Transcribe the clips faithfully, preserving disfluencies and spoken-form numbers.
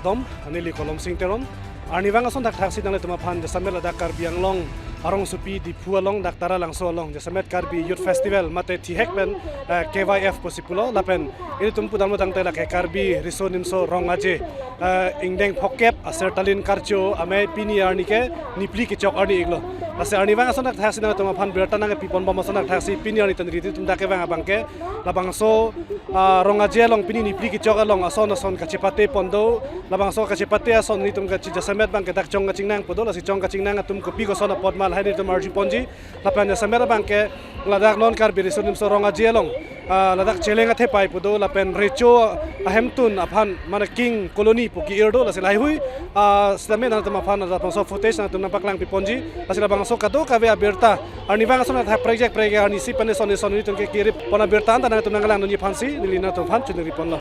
Dom, neli Kolom Sing Teron. Arnivang ason thakthaksi nanglitum aphan jasemet ladak Karbi Anglong arongsopi Diphu along dak Taralangso along jasemet Karbi Youth Festival mate thihek pen, eh, K Y F pusi pulo lapen ilitum pudamlo tangte lake Karbi Riso Nimso Rong Aje, eh, ingdeng phokep aser Talin Karcho amei pini arni ke nipli kechok arni iklo. Lasi arnivang ason thakthaksi nanglitum aphan birta nangkepi ponbom ason thakthaksi pini arni tan riti tum dak kevang abang ke labangso, ah, Rong Aje along pini nipli kechok along ason ason kachepate pon do. Labangso kachepate ason nelitum kachi jasemet abang ke dak chong kachingnang pu do, lasi chong kachingnang atum kopi koson apot ma lahai nelitum arju ponji. Lapen jasemet abang ke ladak non Karbi Riso Nimso Rong Aje along, ah, ladak cheleng athepai pu do lapen recho ahemtun aphan mane King Colony pu ki-ir do, lasi lahai hui, ah, sitame nangtum aphan labangso footage nangtum nangpaklang pi ponji. Lasi labangso kadokave abirta arnivang ason thak prek jek prek arnisi pen eson eson nelitum ke kirip pon abirta anta nangtum nanglang nunji aphansi neli nangtum aphan chunri ponlo.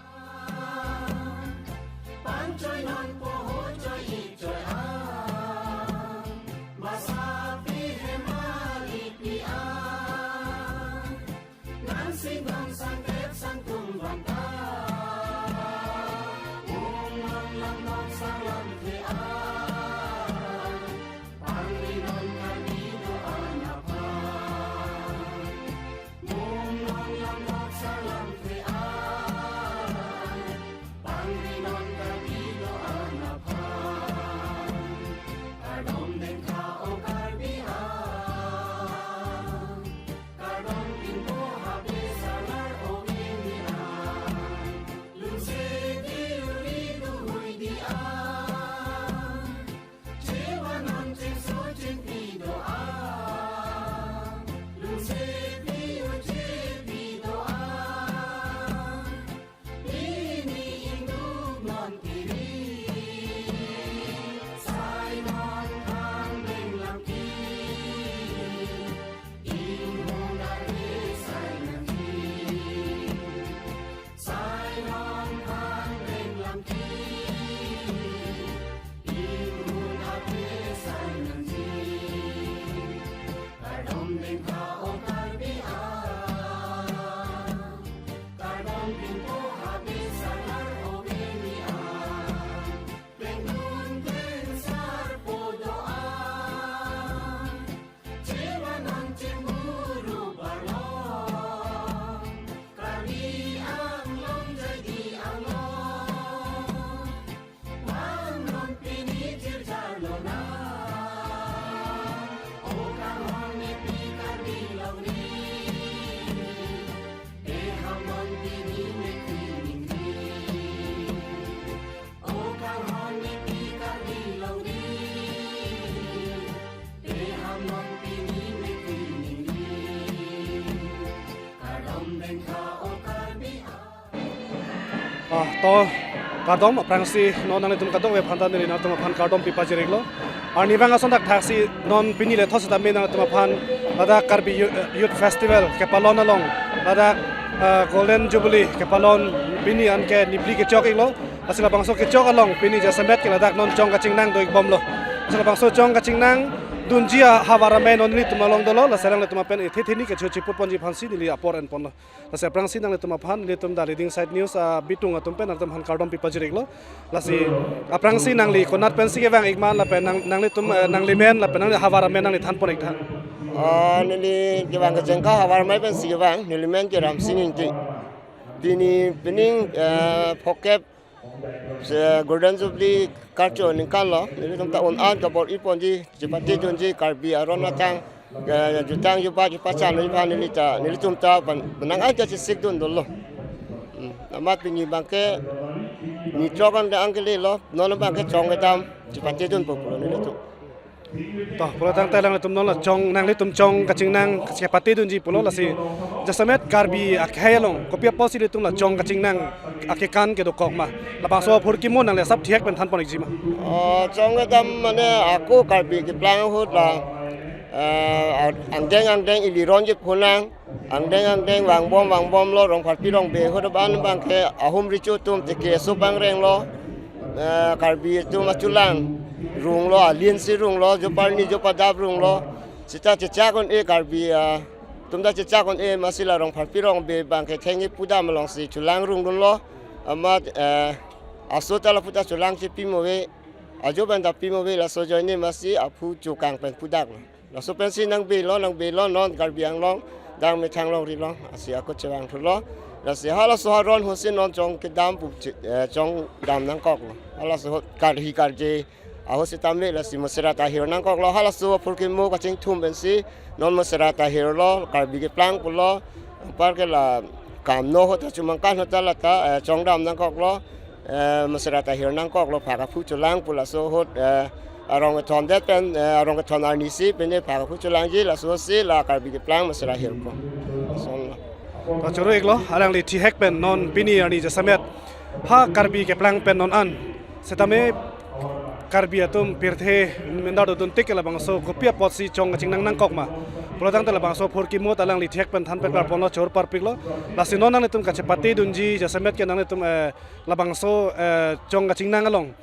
Ah, to, kardom, aphrangsi non nanglitum kadokave aphanta neli nangtum aphan kardom pi pajir-iklo. Arnivang ason thakthaksi non pini le thositame nangtum aphan ladak Karbi Yo-, Youth Festival kepalon along, ladak, ah, Golden Jubilee kepalon pini anke nipli kechok-iklo. Lasi labangso kechok along pini jasemet ke ladak non chong kachingnang do-ikbomlo. Lasi labangso chong kachingnang dunji ahavar amei non nelitum along dolo, lasi nanglitum pen ethe theni kecho chiput ponji aphansi neli apor en ponlo. Lasi aphrangsi nanglitum aphan, nelitum The Leading Side News, ah, bitung atum pen nangtum aphan kardom pi pajir-iklo. Lasi aphrangsi nangli konat pensi kevang-ikma lapen nang, nanglitum, eh, nanglimen lapen nangli havar amen nangli than pon-ik tha. Ah, neli kevang kecheng ke havar amei pensi kevang, nelimen ke Ramsing Ingti. Pini pining, eh, phokep, se Golden Jubilee karcho aningkan lo, nelitum ta un-an kabor-i ponji, chepate dunji Karbi aron atang, eh, jutang jubat jupachan neli aphan neli ta, nelitum ta pen-, penang an ta chesik dun dolo. Hmm, amat pini abang ke ni chok an dang kelelo, non abang ke chong kedam chepate dun po pulo nelitum. To, pulo tangte nanglitum non la chong, nanglitum chong kachingnang chepate dunji pulo, lasi jasemet Karbi akhei along kopi apotsi ilitum la chong kachingnang akekan kedokok ma? Labangso aphurkimo nangli asap thihek pen than pon-ikji ma? Oh, chong kedam mane ako Karbi keplang ahut la, eh, angdeng angdeng ili ronji phunang, angdeng angdeng vangbom vangbomlo, Rongpharpi Rongbe ahut aban abang ke ahum recho atum teke so pangrenglo, eh, Karbi atum achulang runglo, alinsi runglo, joparni jopadap runglo. Seta chechak un-e Karbi, ah, atum ta chechak un-e, amatsi la Rongpharpi Rongbe abang ke thengni pudam alongsi chulang rungdunlo. Amat, eh, aso ta lapu ta cholangchepi mo ave, ajo pen ta pi mo ave, laso ajoine masi aphu chokang pen pudaklo. Laso pensi nangbelo, nangbelo, non Karbi Anglong, dang methang longri lo, lasi ako chevang thulo. Lasi halaso aron ahutsi non chong kedam pu che-, eh, chong dam nangkoklo. Halaso ahut karhi karje ahut sitame lasi Mosera ta hir nangkoklo. Halaso aphurkimo kachingthum pensi non Mosera ta hirlo, Karbi keplang pulo. Anpar ke la kam no ahut ta chomangkan ahut ta la ta, eh, chong dam nangkoklo. Eh, Mosera ta hir nangkoklo, phak aphu cholang pu laso ahut, eh, arong kethon det pen, eh, arong kethon arnisi pine phak aphu cholangji, laso ahutsi la Karbi keplang Mosera hirpo. Lasonlo. To choro-iklo, alangli thihek pen non pini arni jasemet ha Karbi keplang pen non an. Setame Karbi atum pirthe mendar dodun tik ke labangso kopi apotsi chong kachingnang nangkok ma pulo tangte labangso aphurkimo ta alangli thihek pen than peklar ponlo, choro parpiklo. Lasi non nanglitum kachepate dunji jasemet ke nanglitum, eh, labangso, eh, chong kachingnang along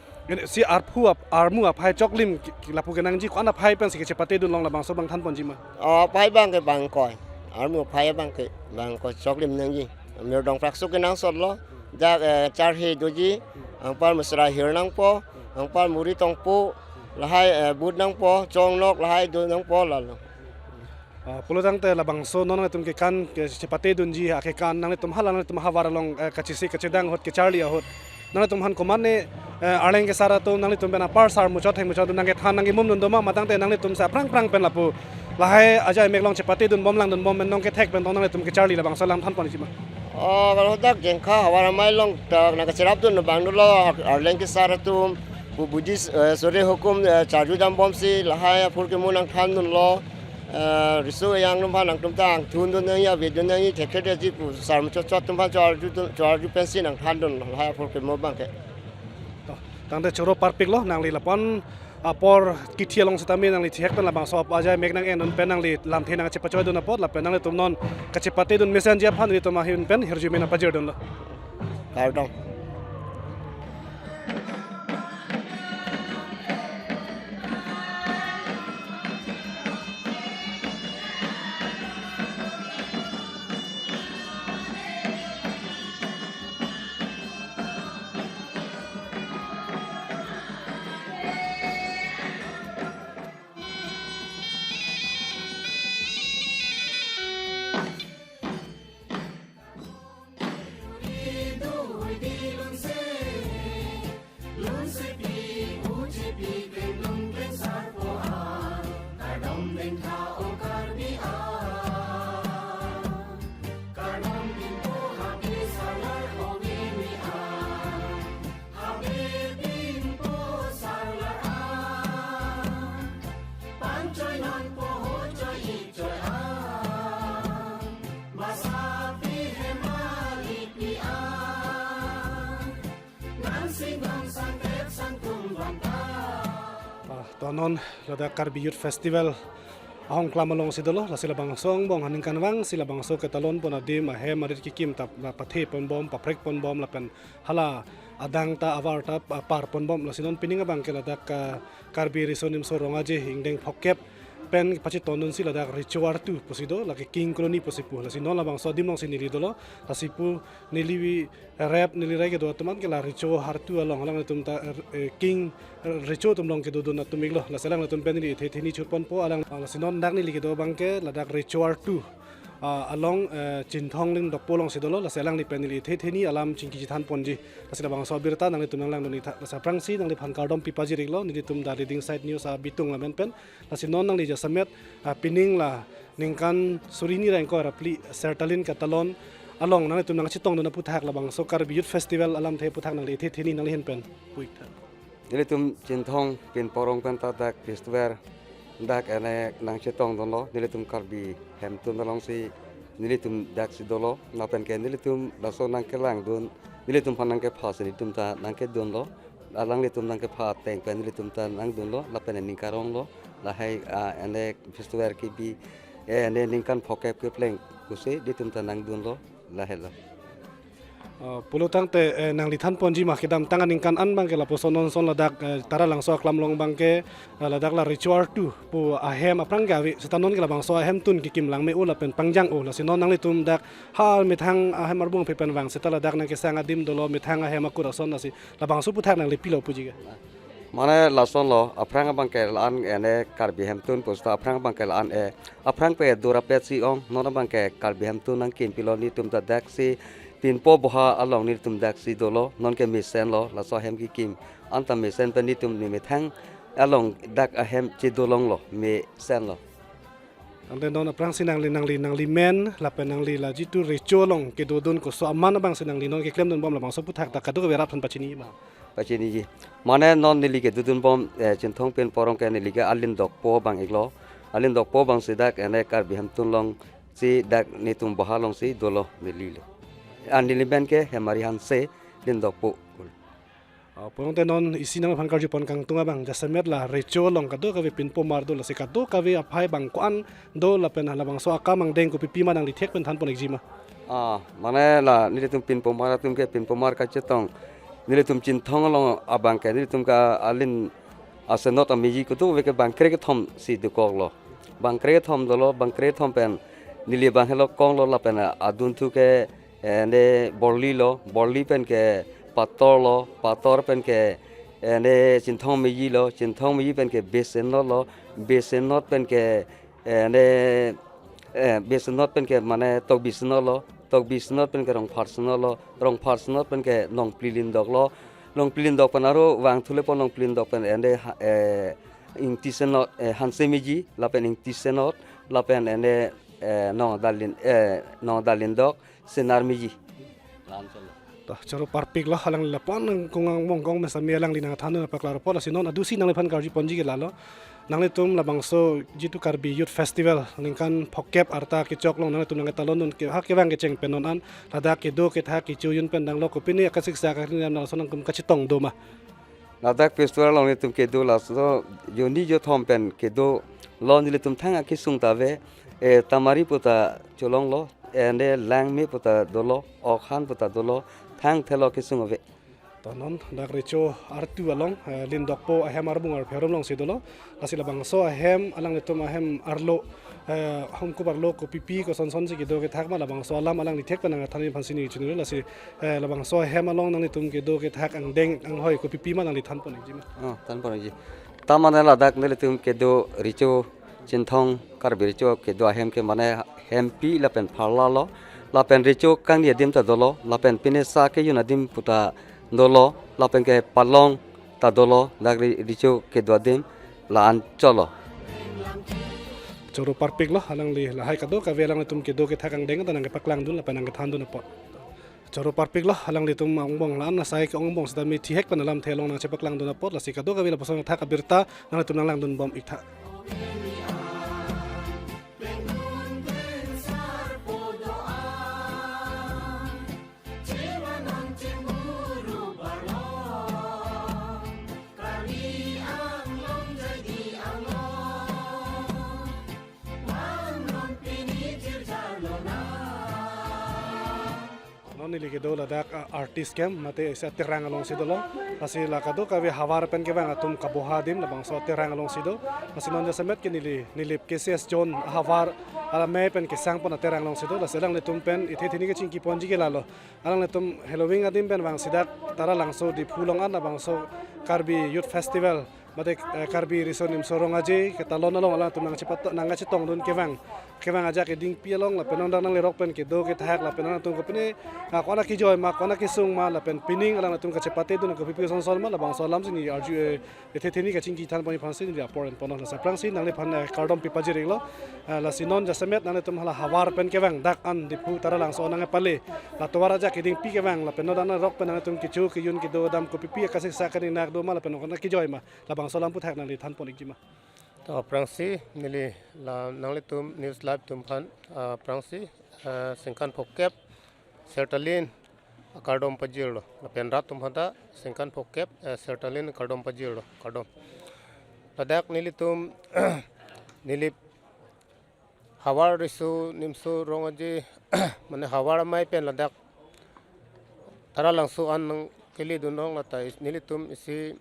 si arphu ap-, armu aphai choklim ki-, ki lapu kenangji, ko-an aphai pensi kachepate dunlong labangso abang than ponji ma? Oh, aphai abang ke bang ingkoi. Armu aphai abang ke bang ingkoi, choklim nangji. Mirdong phraksuk kenangsotlo. Dak, eh, charhe doji. Anpar Mosera hir nangpo. Anpar muri tongpo. Lahai, eh, but nangpo. Chong nok lahai do nangpo lalo. Ah, pulo tangte labangso non nanglitum kekan kachepate dunji akekan nanglitum hala nanglitum havar along, eh, kachisi kachedang ahut kecharli ahut nanglitum aphan komatne, eh, arleng kesar atum nanglitum pen apar sar muchot heng muchot nangkethan nangkemum dun do ma, ma tangte nanglitum sa prang prang pen lapu lahai ajai mek along chepate dunbom lang dunbom pen nong kethek pen tong nanglitum kecharli labangso alam than ponji ma? Oh, kalau dak Jengkha havar amei along ta nangkacherap dun abang dolo, arleng kesar atum pu Buddhist, eh, sore hukum, eh, charju dambomsi lahai aphurkimo nangthan dunlo. Eh, riso ejang atum aphan nangtum ta angthun dun nangji, ave dun nangji, thekthe detji pu sar muchot chot atum aphan charju dun, charju pensi nangthan dunlo lahai aphurkimo abang ke. To, tangte choro parpiklo, nangli lapu-an apor kithi along setame nangli thihek pen labangso ap ajai mek nang-en dun pen nangli lamthe nangchepachoi dun apot lapen nanglitum non kachepate dun mesenji aphan nelitum ahin pen hirjume nangpajir dunlo. Kardom. Ah, to non ladak Karbi Youth Festival ahongklam alongsi dolo, lasi labangso angbong aningkanvang si labangso ketalon pon adim ahem arit kikim ta la pathe ponbom, paprek ponbom lapen hala adang ta avar ta, ah, par ponbom, lasi non pining abang ke ladak, ah, Karbi Riso Nimso Rong Aje ingdeng phokep pen pachetong dunsi ladak Recho Artu pusi do, lake King Colony pusi pu, lasi non labangso adim alongsi neli dolo, lasi pu neli rep neli rai kedo atum an ke la Recho Artu along, alanglitum ta, eh, King Recho atum along kedo dun atum iklo, lasi alanglitum pen neli the theni chot ponpo alang, ah, lasi non dak neli kedo abang ke ladak Recho Artu, ah, along, eh, Chinthong Ling Dokpo alongsi dolo, lasi alangli pen neli the theni alam chingki chethan ponji, lasi labangso abirta nanglitum nanglang dun-ik tha, lasi aphrangsi nangliphan kardom pipajir iklo, nelitum The Leading Side News abitung lamen pen, lasi non nangli jasemet, ah, pining la ningkan suri hini ra ingkoi ra phli Sertalin ketalon along nanglitum nangchetong dun aphuthak labangso Karbi Youth Festival alamthe aphuthak nangli the theni nangli ahin pen pu-ik tha. Nelitum Chinthong pinpon arong pen ta dak festival dak ene nangchetong dunlo, nelitum Karbi hemtun alongsi nelitum daksi dolo, lapen ke nelitum laso nangkelang dun, nelitum aphan nangkepha si nelitum ta nangkedunlo, alanglitum nangkepha ateng pen nelitum ta nangdunlo, lapen ening karonglo, lahai, ah, ene festival kebi, eh, ene ningkan phokep kepleng pusi nelitum ta nangdunlo, lahelo. Uh, pulo tangte, eh, nangli than ponji ma kedamtang aningkan an abangke lapuson non son ladak, eh, Taralangso aklam along abangke, eh, ladak la recho artu pu ahem aphrang ke ave, seta non ke labangso ahemtun kekim lang me-o lapen pangjang-o, lasi non nanglitum dak ha methang ahem arbung aphi pen vang seta ladak nangkesang adim dolo, methang ahem akur ason, lasi labangso aphuthak nangli pilo puji ke? Mane lasonlo, aphrang abangke la-an ene Karbi ahemtun pusita aphrang abangke la-an e, aphrang pe durapet si ong, non abangke Karbi ahemtun nangkim pilo, netum ta daksi pinpo boha along netum daksi dolo, non ke mesenlo, laso ahem kekim anta mesen pen netum ne methang along dak ahem chedolonglo, mesenlo. Tangte non aphrangsi nangli, nangli, nangli men lapen nangli la jitu recho along kedodun koso aman abangsi nangli non keklemdun bom, labangso aphuthak ta kadokave rat aphan pachini ma? Pachiniji. Mane non neli kedodun bom, eh, Chinthong pinpo arong ke neli ke alindokpo abang iklo. Alindokpo abangsi dak ene Karbi ahemtun alongsi dak netum boha alongsi dolo neli le. Ah, neli men ke Hemari Hanse, lindokpo. Ah, pulote non isi nangliphan karju pon kangtung abang, jasemet la recho along kadokave pinpo mar do, lasi kadokave aphai abang ko-an do lapen halabangso akam angdeng kopipi ma nangli thek pen than pon ikji ma? Ah, mane la nelitum pinpo mar atum ke pinpo mar kachetong. Nelitum Chinthong along abangke nelitum ke alin asenot ameji kutu veke bang krekethom si dokoklo. Bang krekethom dolo, bang krekethom pen neli bang helo konglo lapen adunthu ke, eh, ne borli lo, borli pen ke pator lo, pator pen ke, eh, ne Chinthong meji lo, Chinthong meji pen ke besenot lo, besenot pen ke, eh, ne, eh, besenot pen ke mane tokbisenot lo, tokbisenot pen ke rongpharsenot lo, rongpharsenot pen ke nongpli lindok lo, nongpli lindok pen aro vangthu le pon nongpli lindok pen ende ha-, eh, ingtisenot, eh, Hanse meji, lapen ingtisenot, lapen ende, eh, nong dalin, eh, nong dalindok, senar meji. Lan solo. To, choro parpiklo, alangli lapu-an kung angbong kong mesa me alangli nangthandun paklar apot, lasi non adusi nangliphan karju ponji ke lalo. Nanglitum labangso jitu Karbi Youth Festival ningkan phokep arta kechok along nanglitum nangketalondun ke ha kevang kecheng pen non an ladak kedo kethak kecho yun pen danglo, kopine akasiksa karinam nangso nangtum kachetong do ma? Ladak festival along netum kedo laso joni jothom pen kedo lo, nelitum thang akesung ta ave, eh, tamari puta cholonglo, ende langme puta dolo, okhan puta dolo, thang thelo kesung ave. To non dak recho artu along, eh, lindokpo ahem arbung arphe arum alongsi dolo. Lasi labangso ahem, alanglitum ahem arlo, eh, homkup arlo kopipi kosonsonsi kedo kethak ma, labangso alam alangli thek pen nangthan aphansi neli chunilo, lasi, eh, labangso ahem along nanglitum kedo kethak angdeng anghoi kopipi ma nangli than pon ikji ma? Oh, than pon ikji. Ta mane ladak nelitum kedo recho Chinthong Karbi recho kedo ahem ke mane hempi lapen pharla lo, lapen recho kangni adim ta dolo, lapen pine sa kejun adim puta dolo, lapen ke palong ta dolo, dak re-, recho kedo adim la-an cholo. Choro parpiklo, alangli lahai kadokave alanglitum kedo kethak angdeng ta nangkepaklangdun lapen nangkethandun apot. Choro parpiklo, alanglitum angbong la-an asai ke angbong seta me thihek pen alamthe along nangchepaklangdun apot, lasi kadokave lapuson athak abirta nanglitum nanglangdun bom iktha. Non neli kedo ladak, ah, artist camp, mate isi aterang alongsi dolo. Lasi la kadokave havar pen kevang atum kaboha adim labangso aterang alongsi do. Lasi non jasemet ke neli, neli K C S John havar alamai pen kesang pon aterang alongsi do. Lasi alanglitum pen ithe thini kachingki ponji ke lalo. Alanglitum Halloween adim pen vangsi dak Taralangso Diphu along an labangso Karbi Youth Festival mate, eh, Karbi Riso Nimso Rong Aje ketalon along alangtum nangchepat-, nangkachetongdun kevang, kevang ajak kedingpi along lapen non dak nanglerok pen kedo kethak lapen alangtum kopine, ah, ko-an akejoi ma, ko-an akesung ma, lapen pining alangtum kachepatedun kopipi kosonson ma, labangso alamsi neli arju, eh, ithe thini kachingki than pon aphansi neli apor en ponlo. Lasi aphrangsi nangliphan, eh, kardom pipajir iklo, eh, lasi non jasemet nanglitum hala havar pen kevang dak an Diphu Taralangso nangkepale, la tovar ajak kedingpi kevang lapen non dak nanglerok pen nanglitum kecho kejun kedo dam kopipi akasiksa kaninak do ma lapen ko-an akejoi ma, labangso alam aphuthak nangli than pon ikji ma? To aphrangsi neli la nanglitum News Live atum aphan, ah, aphrangsi, ah, sengkan phokep sertalin akardom pajirlo. Lapen rat atum aphan ta sengkan phokep, eh, sertalin akardom pajirlo. Kardom. Ladak nelitum neli havar Riso Nimso Rong Aje, mane havar amei pen ladak Saralangso an nangkeledun long lata is-, nelitum isi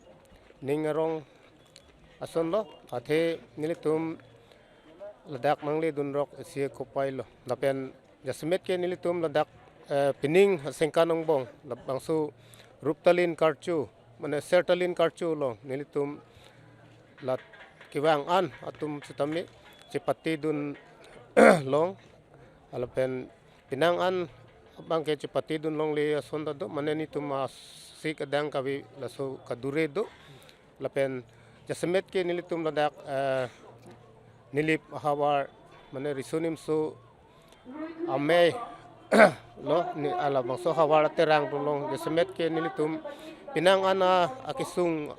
ning arong ason lo, athe nelitum ladak nangledun rok isi kopai lo. Lapen jasemet ke nelitum ladak, eh, pining asengkan angbong, labangso Ruptalin Karcho, mane Sertalin Karcho along nelitum la kevang an atum sitame chepatedun long, lapen penang an abang ke chepatedun longle ason ta do, mane nelitum asik adang kave laso kadure do. Lapen jasemet ke nelitum ladak, eh, Nilip ahavar, mane Riso Nimso Amei lo, ni labangso havar aterang tum long, jasemet ke nelitum penang an akesung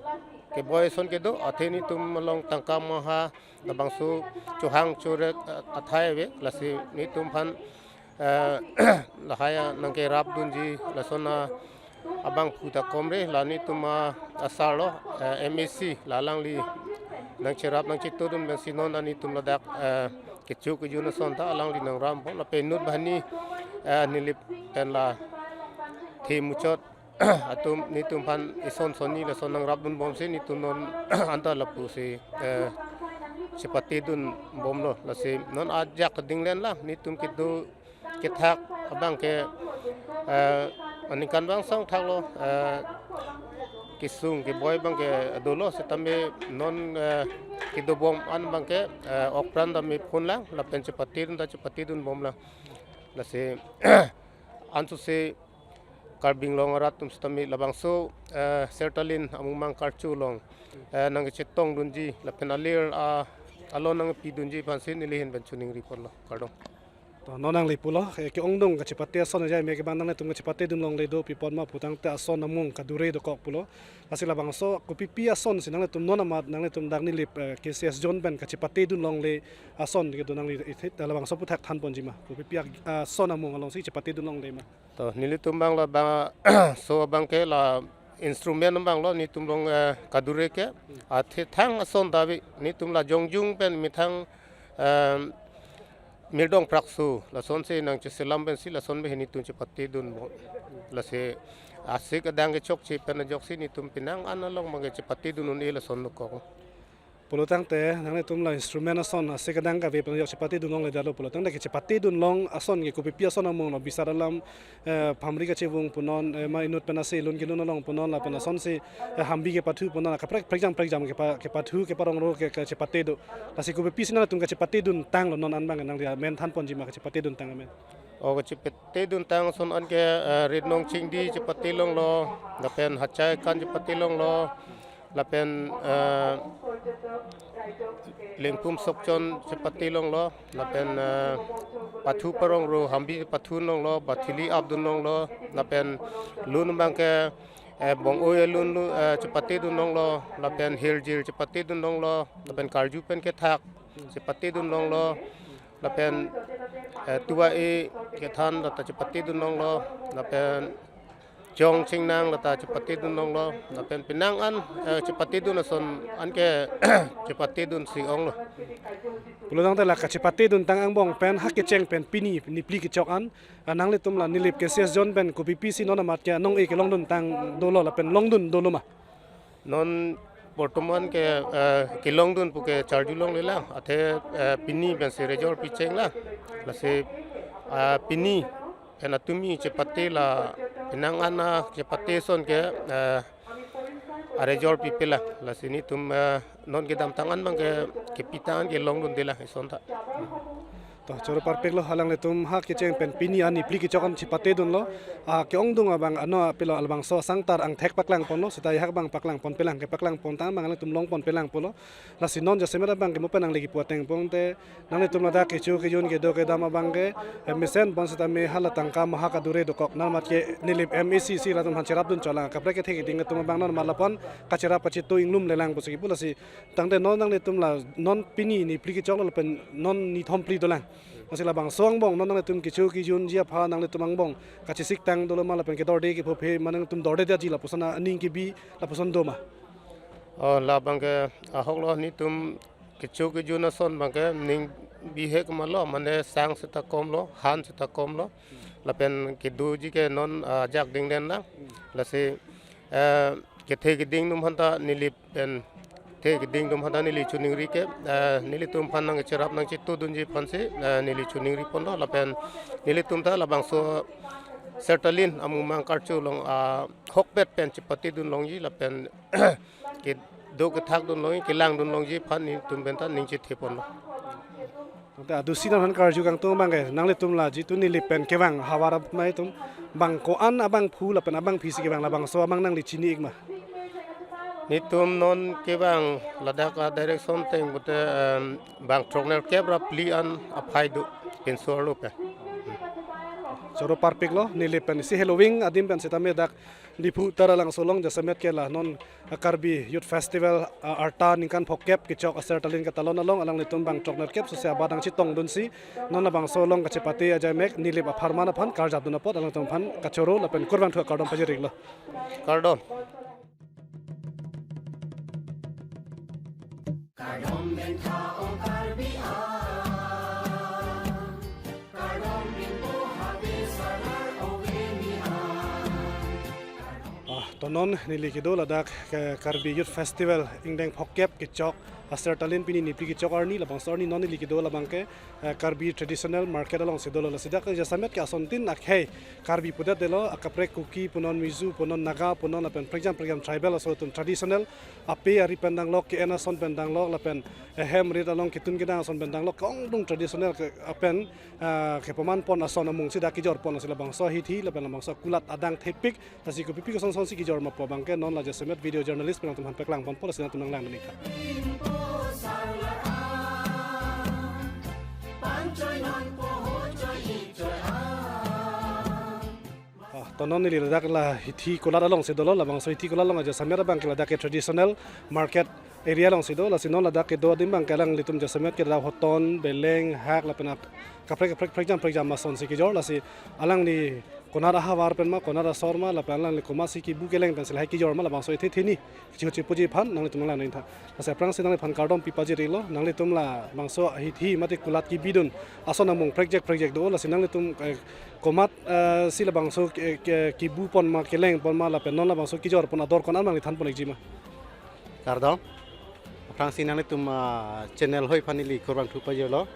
keboi ason kedo, athe nelitum along tangka maha labangso chohang chorek, eh, athai ave, lasi nelitum aphan, eh, lahai anang kerapdunji, lason abang puta komre, la nelitum asar lo, eh, M A C, la alangli nangcherap nangchetodun pensi non an nelitum ladak, eh, kecho kejun ason ta alangli nangram po, lapen inut banghini, eh, Nilip pen la the muchot atum nelitum aphan ison sonni lason nangrapdun bomsi nelitum non anta lapusi, eh, chepatedun bomlo, lasi non ajak dinglen lang nelitum kedo kethak abang ke, eh, aningkan abang song thaklo, eh, kesung keboi abang ke dolo, sitame non, eh, kedobom an abang ke, eh, okpran tame phun lang, lapen chepatedun ta chepatedun bom lang. Lasi ansu si Karbi Anglong arat atum sitame labangso, eh, Sertalin Amungmang Karcho along, eh, nangkechetongdunji lapen alir, ah, alon nangpidunji aphansi neli ahin pen choningri ponlo, kardom. To, non nangli pulo, eh, ke-ongdung kachepate ason ajai me ke bang nanglitum kachepatedun longle do pi apot ma putangte ason amung kadure dokok pulo. Lasi labangso kopipi ason si nanglitum non amat nanglitum dak Nilip, eh, K C S Zone pen kachepatedun longle ason kedo nangli ithit, labangso aphuthak than ponji ma? Kopipi a-, ason amung alongsi chepatedun longle ma? To, nelitum abang labangso abang ke la instrument abang lo, nelitum along, eh, kadure ke. Athe thang ason ta ave, nelitum la jongjung pen methang, eh, mirdong praksu, lasonsi nangcheselam pensi lason pen nelitum chepatedun bom. Lasi asik adang kechokche pen ajoksi nelitum penang an along abang ke chepatedun un-e lason dokok. Pulotangte nanglitum la instrument ason asik adang kave pen ajok chepatedun longle detlo, pulotangte kachepatedun long ason ke kopipi ason amung lo, bisar alam, eh, phamri kachevung punon, eh, ma inut pen ase lun kelun along punon, lapen asonsi, eh, hambi kepathu punon, kaprek prekjam prekjam kepa-, kepathu keparongro ke, kachepate do. Lasi kopipisi nanglitum kachepatedun tanglo non an abang nangli amen than ponji ma kachepatedun tang amen? O, kachepatedun tang ason an ke, eh, rit nong chingdi chepate longlo, lapen hachai kan chepate longlo, lapen, eh, lengpum sokchon chepate longlo, lapen, eh, pathu parongro hambi pathu longlo, bathili apdun longlo, lapen lun abang ke, eh, bong-oi alun lu, eh, chepatedun longlo, lapen hirjir chepatedun longlo, lapen karju pen kethak chepatedun longlo, lapen, eh, tuva-e kethan lata chepatedun longlo, lapen chong chingnang lata chepatedun longlo, lapen penang an, eh, chepatedun ason an ke chepatedunsi onglo. Pulotangte la kachepatedun tang angbong pen ha kecheng pen pini niphli kechok an, ah, nanglitum la Nilip K C S Zone pen kopipisi non amat ke nong-e kelongdun tang dolo lapen longdun dolo ma? Non bortoman ke, eh, kelongdun pu ke charju longle lang, athe, eh, pini pensi result picheng lang. Lasi, ah, pini pen atumi chepate la penang an achepate ason ke, eh, aresult pipe lang. Lasi nelitum, eh, non kedamtang an abang ke kepitang an kelongdunde lang ison ta. To, choro parpiklo, alanglitum ha kecheng pen pini aniphli kechok an chepatedunlo. Ah, ke-ongdung abang ano apilo labangso asangtar angthek paklang ponlo, seta hak abang paklang ponpe lang, kepaklang pontang abang alangtum long ponpe lang pulo. Lasi non jasemet abang ke mo pen nangli kipu ateng pon te, nanglitum ladak kecho kejun kedo kedam abang ke, eh, mesen pon setame hala tangka maha kadure dokok, non amat ke Nilip M A C si latum aphan cherapdun cholang, kaprek kethe keding atum abang non amat lapon kacherap kachetu inglumle lang pusi kipu. Lasi tangte non nanglitum la non pini niphli kechoklo lapen non nithom phli dolang. Lasi labangso angbong non nanglitum kecho kejunji aphan nanglitum angbong kachesik tang dolo ma lapen kedorde kepho phe ma, nangtum dorde detji lapuson aning kebi lapuson do ma? Oh, labang ke ahoklo, nelitum kecho kejun ason abang ke ning bihek ma lo, mane sang seta kom lo, han seta kom lo. Lapen kedoji ke non, ah, ajak dingden na. Lasi, eh, kethe keding atum aphan ta neli pen, the keding atum aphan ta neli choningri ke, eh, nelitum aphan nangcherap nangchetudunji aphansi, eh, neli choningri ponlo lapen nelitum ta labangso Sertalin amumang karcho along, ah, hokpet pen chepatedun longji lapen kedo kethakdun longji, kelangdun longji aphan nelitum pen ta ning chethe ponlo. Tangte adusi nangphan karju kangtung abang ke, nanglitum la jitu neli pen kevang havar amei atum, bang ko-an abangphu lapen abangphisi kevang, labangso amang nangli chini-ik ma? Nelitum non kevang ladak a-direction ateng pute, em, bang throknerkep ra phli an aphai do pinso arlo pen. Choro parpik lo, neli pen isi heloving adim pen sitame dak Diphu Taralangso along jasemet ke la non Karbi Youth Festival, ah, arta ningkan phokep kechok a-Sertalin katalon along alanglitum bang throknerkep sose abang nangchetongdunsi non labangso along kachepate ajaimek Nilip apharman aphan karjapdun apot alangtum aphan kachoro lapen kurvangthu akardom pajir-iklo. Kardom. Ah, to non neli kedo ladak ke Karbi Youth Festival ingdeng phokep kechok a-Sertalin pini niphli kechok arni, labangso arni non neli kedo labang ke, eh, Karbi Traditional Market alongsi dolo. Lasi dak jasemet ke asontin akhei Karbi pudetdetlo, akaprek Kuki punon, Mizo punon, Naga punon lapen prekjam prekjam tribal aso atum traditional ape ari pen danglok, ke-en ason pen danglok lapen, eh, hem rit along ketun kedang ason pen danglok, kongdung traditional ke, apen, ah, kepaman pon ason amungsi dak kejor pon, lasi labangso ahithi lapen labangso akulat adang thepik, lasi kopipi kosonsonsi kejor ma pu abang ke non la jasemet video journalist pen nangtum aphan paklang ponpo, lasi nangtum nanglang dun-ik tha. Ah, to non neli ladak la hithi kulat alongsi dolo, labangso hithi kulat along ajasemet abang ke ladak ke traditional market area alongsi do, lasi non ladak kedo adim abang ke alanglitum jasemet ke ladak hoton, beleng, hak lapen ak-, kaprek kaprek prekjam prekjam asonsi kejor, lasi alangli konat ahavar pen ma, konat asor ma, lapen alangli komatsi kibu keleng pensi lahai kejor ma, labangso ethe theni chihu chipuji aphan nanglitum nanglang dun-ik tha. Lasi aphrangsi nangliphan kardom pi pajir-iklo, nanglitum labangso hithi mate kulat kebidun ason amung prekjak prekjak do, lasi nanglitum, eh, komat, eh, si labangso, eh, ke, kibu pon ma, keleng pon ma lapen non labangso kejor pon ador ko-an nangli than pon-ikji ma? Kardom. Aphrangsi nanglitum, ah, channel hoi aphan neli kurvangthu pajirlo.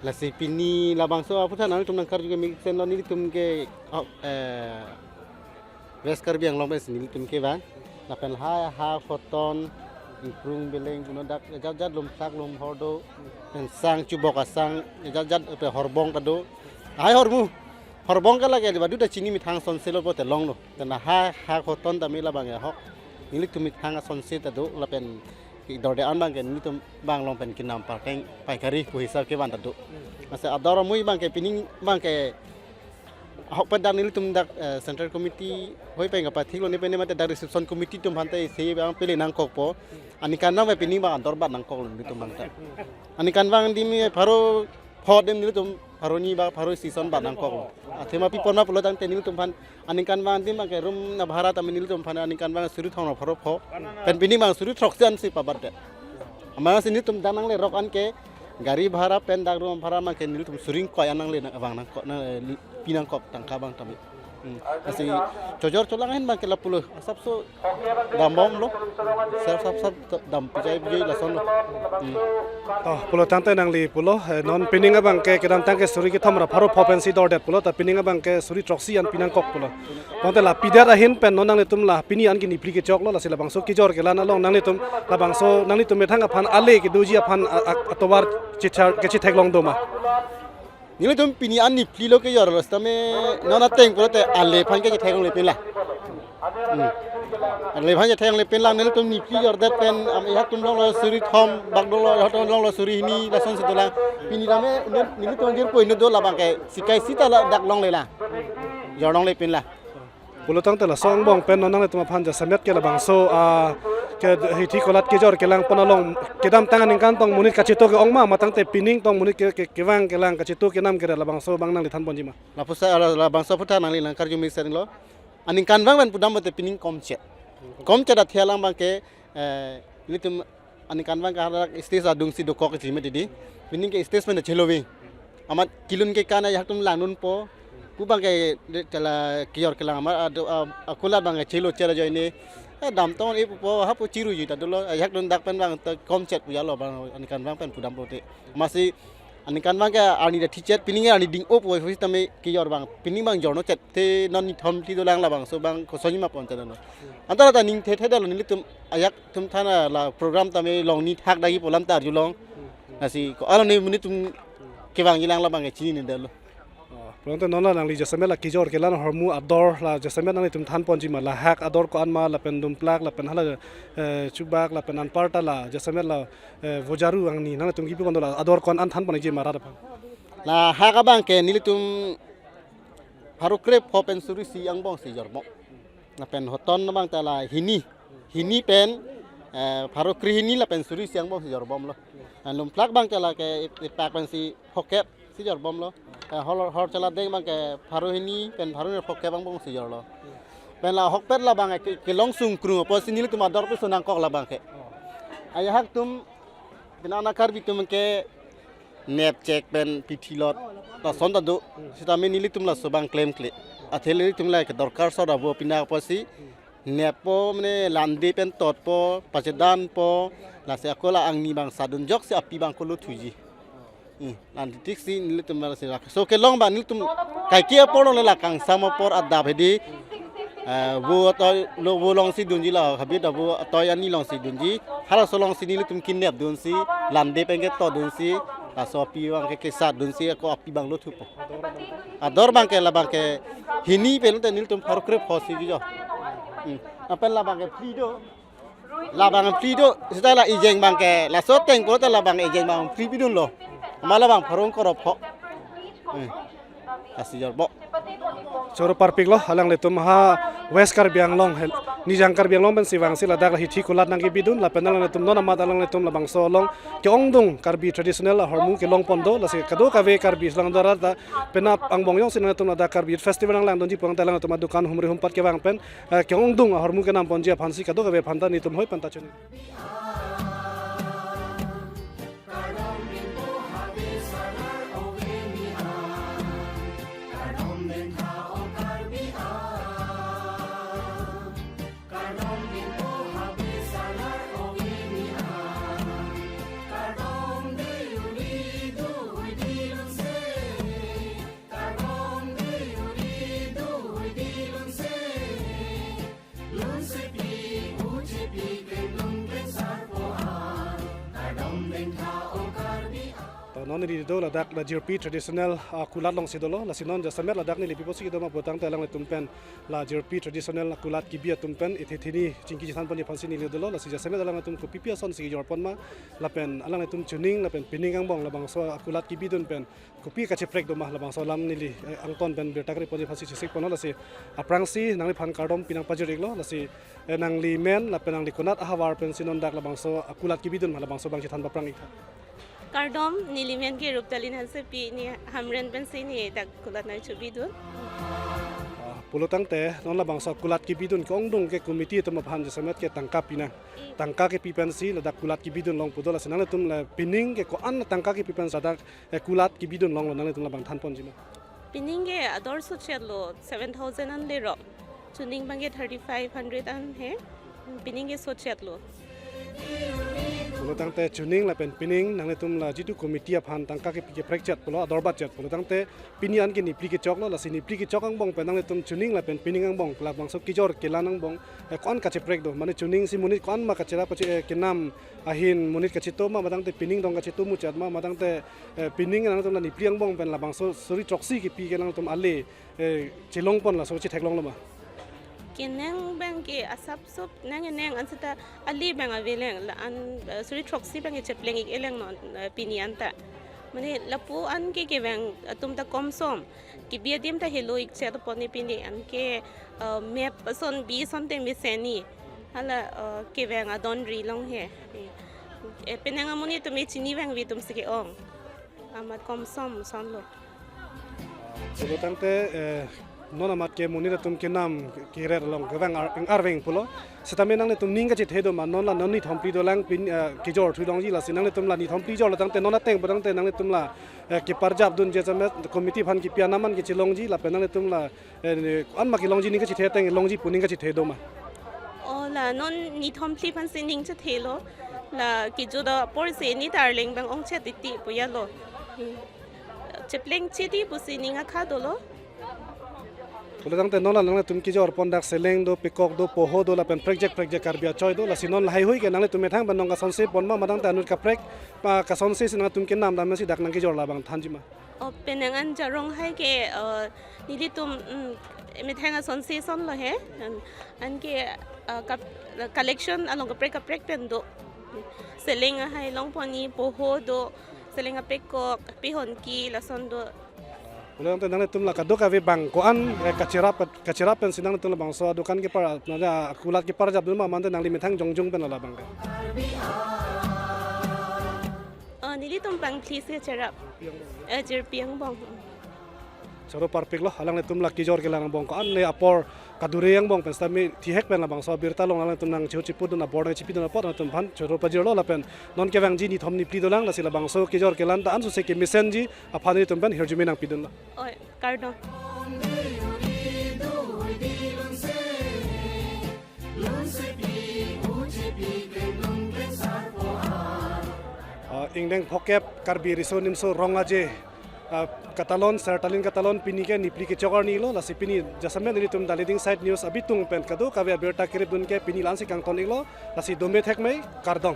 Lasi pini labangso aphuthak nanglitum nangkarju ke mesen lo, nelitum ke, oh, eh, West Karbi Anglong pensi nelitum kevang. Lapen lahai hak hoton, ingkrung beleng punon dak ajat jat lumsak lumhor do, pen sang chubok asang ajat jat pe horbong ta do. Lahai hormu. Horbong ke lake di badu ta chini methang asonsi lo pote longlo. Te lahai hak hoton tame labang ahok nelitum methang asonsi ta do lapen kedorde an abang ke nelitum bang along pen kenam parteng paikari pu hisap kevan ta do. Masa ador amui abang ke pining abang ke ahok pen dak nelitum dak, eh, Central Committee hoi pen kapathiklo, ne pen ne mate dak Reception Committee atum aphan ta isi abang pele nangkokpo. Aningkanvang pen pining abang ador bat nangkoklo nelitum abang ta. Aningkanvang adim pharo pho adim nelitum pharo hini ba pharo isi ason bat nangkoklo. Athema pi pon ma pulo tangte nelitum aphan aningkanvang adim abang ke room abhara tame nelitum aphan aningkanvang suri thom ra pharo pho. Pen pining abang suri throksi ansi pabat det. Amatsi nelitum dak nanglerok an ke gari bhara pen dak room bhara abang ke nelitum suri ingkoi an nangle nang abang nangkok, nang, eh, pi nangkok tangka abang tame. Hmm. Lasi chojor cholang ahin abang ke lapulo. Asapso dambomlo. Sap sap sap dam pijai pijai lasonlo. Hmm. To, pulo tangte nangli pulo, eh, non pining abang ke kedamtang ke suri kethom ra pharo pho pensi dordet pulo, ta pining abang ke suri throksi an pi nangkok pulo. Tangte la pidet ahin pen non nanglitum la pini an ke niphli kechoklo, lasi labangso kejor kelang along nanglitum labangso nanglitum methang aphan ale kedoji aphan a, a, atovar chithar, kechithek long do ma? Nelitum pini an niphli lo kejorlo sitame non ateng pulote ale aphan kechithek longle pinlang. Hmm. Ale aphan chethek longle pinlang, nelitum niphli jordet pen am ihat atum longlo suri thom, bak dolo ihat atum longlo suri hini, lasonsi dolang. Pini tame nel-, nelitum jirpo inut do labang ke sikai sita ladak longle la. Jor longle pinlang. Pulo tangte laso angbong pen non nanglitum aphan jasemet ke labangso, ah, ke hithi kulat kejor kelang pon along kedamtang aningkan tong monit kacheto ke-ong ma, ma tangte pining tong monit ke, ke, kevang kelang kacheto kenam kere labangso abang nangli than ponji ma? Lapusa, la, labangso aphuthak nangli nangkarju mesenlo. Aningkanvang pen pudam pote pining komchet. Komchet athe alang abang ke, eh, nelitum aningkanvang ke hadak stage adungsi dokok ji me didi. Pining ke stage pen chelo vi. Amat kelun ke kana ajahak atum langdunpo. Pu abang ke de- tela kejor kelang amat ado a- akulat abang ke chelo chelo ajoine. Eh, dam tong e pupo hapu chiruji ta dolo. Ajahak atum dak pen abang ta komchet pu jalo abang aningkan abang pen pudampo te. Amatsi aningkan abang ke arni ta thichet, pining arni ding-o pu sitame kejor abang. Pining abang jorno chet te non ni thom ti dolang labangso abang kosonji ma pon ta dolo. Anta ta ning the the dolo nelitum ajahak atum thana la program tame longni thak dagi pu alam ta arjulong. Lasi ko-an alone monit atum kevangji lang labang ke chinine detlo. Oh, pulote non la nangli jasemet la kejor kelang ahormu ador la jasemet nanglitum thanponji ma, lahak ador ko-an ma lapen dumplak lapen hala, eh, chubak lapen anparta la jasemet la, eh, vojaru angni nanglitum kipi pon dola ador ko-an an thanponji ma rat aphan. Lahak abang ke nelitum pharo krepho pen suri isi angbong si jorbom. Lapen hoton abang ta la hini. Hini pen, eh, pharo krehini lapen suri isi angbong si jorbomlo. Eh, dumplak abang ta la ke ip- ipak pensi phokep si jorbomlo. Eh, hor hor chala deng abang ke pharo hini pen pharo hini phokep angbong si jorlo. Pen la ahokpet labang ke kelong sungkrung apotsi nelitum ador pu sonangkok labang ke. Ajahak atum Pini ana Karbi atum ke nepchek pen pithilot lason ta do. Sitame nelitum laso abang klemkle. Athe nelitum la kedorkar sor avo pini apotsi neppo mane lande pen totpo, pachedanpo, lasi ako la angni abang sadun ajoksi api abang kolothuji. Hmm, lande tiksi nelitum lasi rak. So kelong abang nelitum kaike apor along le la kangsam apor adap hedi. Eh, vo atoi lo vo alongsi dunji la habit avo atoi ani alongsi dunji. Halaso alongsi nelitum kinep dunsi, lande pen keto dunsi, laso api abang ke kesat dunsi, ako api abang lothupo. Ador abang ke labang ke hini pen te nelitum pharo krepho si kejor. Hmm. Lapen labang ke phli do. Labang phli do, sita la ejeng abang ke, laso ateng pulote labang ejeng abang phli pidunlo. Amat labang pharo krepho. Hmm. Lasi jorbom. Choro parpiklo, alanglitum ha West Karbi Anglong, hel- Nijang Karbi Anglong pensi vangsi ladak la hithi kulat nangkebidun, lapen alanglitum non amat alanglitum labangso along ke-ongdung Karbi traditional ahormu kelongpon do, lasi kadokave Karbi alang dorat ta penap angbong jongsi nangtum ladak Karbi Youth Festival nanglangdunji pulote alanglitum adukan humri humpat kevang pen, eh, ke-ongdung ahormu kenamponji aphansi kadokave aphan ta nelitum hoi pen ta chini. To non neli do ladak la jirpi traditional, ah, kulat alongsi dolo, lasi non jasemet ladak neli pi apotsi kedo ma pulotangte alanglitum pen la jirpi traditional kulat kebi atum pen ithethini chingki chethanponji aphansi neli dolo, lasi jasemet alanglitum kopipi asonsi kejorpon ma, lapen alanglitum chuning lapen pining angbong labangso kulat kebidun pen kopi kacheprek do ma labangso alam neli, eh, angton pen birta kariponji aphansi chesikpon, lasi aphrangsi nangliphan kardom pi nangpajir-iklo, lasi, eh, nangli men lapen nangli konat ahavar pensi non dak labangso kulat kebidun ma labangso abang chethan paphrang-ik tha. Kardom, neli men ke Ruptalin Hansepi, ne Hamren pensi ne dak kulat nangchobidun. Ah, pulotangte non labangso kulat kebidun ke-ongdung ke committee atum aphan jasemet ke tangka pinang. Tangka kepi pensi ladak kulat kebidun long pu do, lasi nanglitum la pining ke ko-an tangka kepi pensi ladak, eh, kulat kebidun longlo, nanglitum labang thanponji ma. Pining ke ador sochetlo, seven thousand an lerok. Chuning abang ke thirty five hundred an he. Pining ke sochetlo. Pulotangte chuning lapen pining nanglitum la jitu committee aphan tangka kepi keprekchet pulo, ador batchet pulotangte pini an ke niphli kechoklo, lasi niphli kechok angbong pen nanglitum chuning lapen pining angbong labangso kejor kelang angbong, eh, ko-an kacheprek do, mane chuning si monit ko-an ma kachera pache, eh, kenam ahin monit kacheto ma, matangte pining dong kacheto muchet ma, matangte, eh, pining nangtum la niphli angbong pen labangso suri throksi kepi ke nangtum ale, eh, chelongpon laso chetheklonglo ma. Kenang abang ke asap sop nang nang an seta ale abang aveleng la an, eh, suri throksi abang ke chepleng-ik-e lang non, eh, pini anta. Mane lapu an ke kevang atum ta komsom. Kebi adim ta helo-ik chetpon ne pini an ke, eh, mep ason bi ason te mesen ni. Hala, eh, kevang adon ri long he. Eh, penang amonit atum e chini vangve atum si ke-ong. Amat komsom asonlo. Pulotangte, eh, Non amat ke monit atum kenam keret along kevang ar-, arveng pulo. Setame nanglitum ning kachethedun ma, non la non nithom phli dolang pin, eh, kejor thu longji, lasi nanglitum la nithom phli jorlo tangte non ateng pu tangte nanglitum la, eh, keparjapdunji, jasemet committee aphan kepi anam an kechelongji lapen nanglitum la, eh, ne, an ma kelongji, ning kachethe ateng longji pu ning kachethedun ma? O la non nithom phli aphansi ning chethelo. La kejut apor si ne ta arleng abang ongchet titi pu ya lo. Hmm. Chepleng chiti pusi ning akha dolo. Pulo tangte non la nanglitum kejor pon dak seleng do, pekok do, poho do lapen prekjak prekjak Karbi achoi do, lasi non lahai hui ke nanglitum methang pen nong kasonse pon ma, ma tangte anut kaprek, pa kasonse si nanglitum kenam damsi dak nangkejor labang thanji ma? O, penang an Jarong hai ke, eh, nelitum, mm, methang asonse son lo he. An, anke, eh, kap-, collection along kaprek kaprek pen do. Seleng ahai longpon ni, poho do, seleng apekok, pehonki lason do. Pulo tangte nanglitum la kadokave abang ko-an, eh, kacherap, kacherap pensi nanglitum labangso adukan kepar, nada akulat keparjapdun ma, mate nangli methang jongjong pen labang ke? Oh, nelitum bang phli si cherap. Eh, jirpi angbong. Choro parpik lo, alanglitum la kejor kelang angbong ko-an ne apor kadure angbong pen setame thihek pen labangso abirta along alanglitum nang chehut chepudun abor nang chepidun apot alanglitum aphan choro pajirlo lapen non kevangji nithom niphli dolang, lasi labangso kejor kelang ta ansose kemesenji aphan nelitum pen hirjume nangpidunlo. Oi, kardom. Ah, ingdeng phokep Karbi Riso Nimso Rong Aje, ah, katalon, Sertalin katalon pini ke niphli kechok arni lo, lasi pini jasemet nelitum The Leading Sight News abitung pen kadokave abirta keripdun ke pini la-ansi kangton iklo, lasi dome thekme, kardom.